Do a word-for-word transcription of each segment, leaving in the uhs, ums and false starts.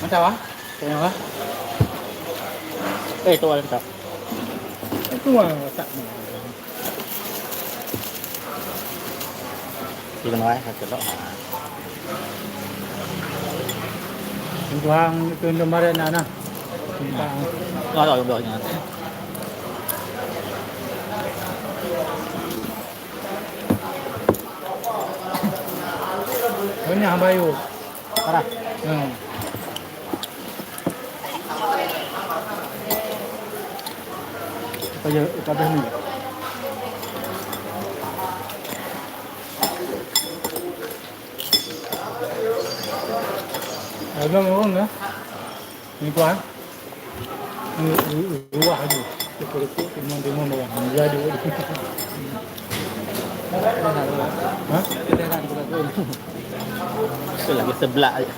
Macam apa? Tengok lah. Eh, tu orang tak. Itu orang tak. Di tengah, eh, satu lok. Ha. Tuang itu kemarin anak. Enggak ada yang dah ingat. Banyak bayu. Parah. Hmm. Apa ya, apa dah ni? Abang orang dah. Ni kuah. Ni ruah tu. Timun-timun orang. Menjadi. Ha? Itu lagi sebelah je.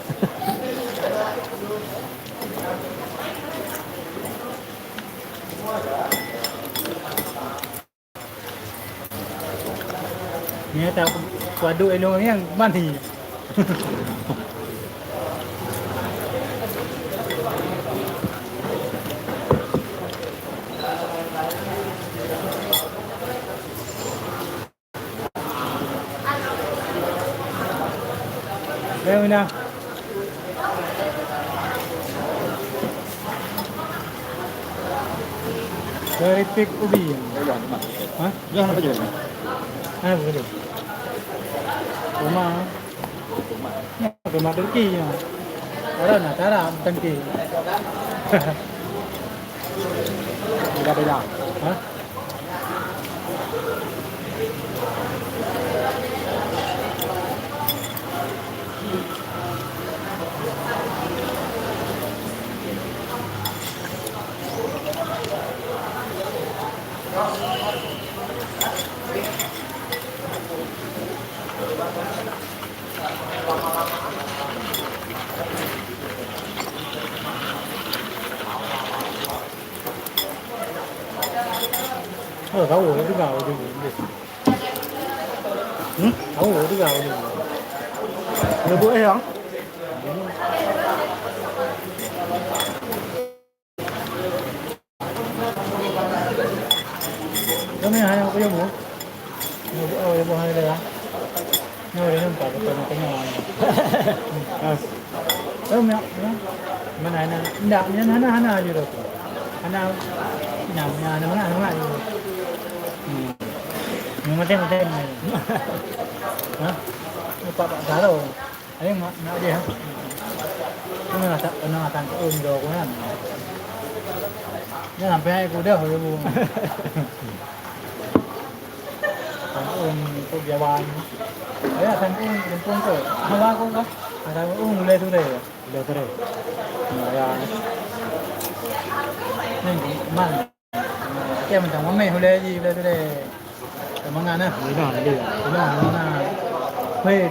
Ni tak padu elok ni yang mati. Ayo, Mina. Keripik ubi. Ha? Ya, apa je? Ha, boleh. Rumah. Rumah Turki ya. Orang nak cara Turki. Beda-beda. Ha? Oh, tahu, itu kau, itu. Hmm? Tahu, itu kau, itu. Lubuk eh, yang? Kami hanya punya bu. Nyoe, oh, ya, buah ada lah. Nyoe, dia nampak betul nak tengok. Ah. Oh, minyak, minyak. Mana hana? Ndak, minyak hana, hana aja tu. Hana, hana, hana, hana, hana aja. Hmm. Yang penting, penting. Hah? Nampak tak tahu. Ayo, nak, nak dia. Kena rasa, kena rasa ke ôn dok kan. Dia sampai aku dah, aku. Kan ôn tu biawan. Ayo, kan ôn, ôn tu. Hawa aku kah? Ada ôn mulai tu deh. Mulai tu deh. Ya, ya. Ni, man. Oke, macam mana boleh ji, boleh tu deh. Semangat nah. Boleh dah, boleh. Boleh, semangat. Hei.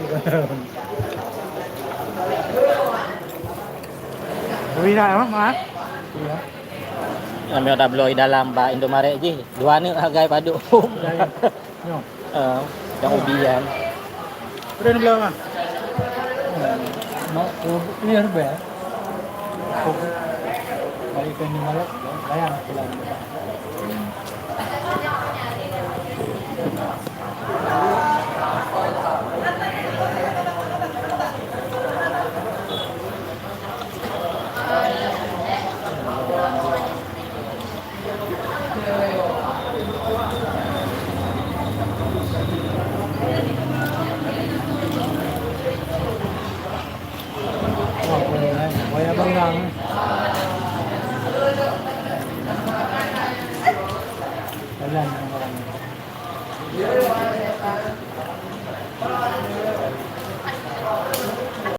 Boleh dah, Mak? Iya. Ambil dah bloe dalam bak Indomaret jih. Dua aneuk hagai padum. Nyoh. Eh, yang ubi kan. Udah bloe, Mak? Hmm. Mau, oh, ini harus bayar. Oh. Balik ke Indomaret, bayar pulang.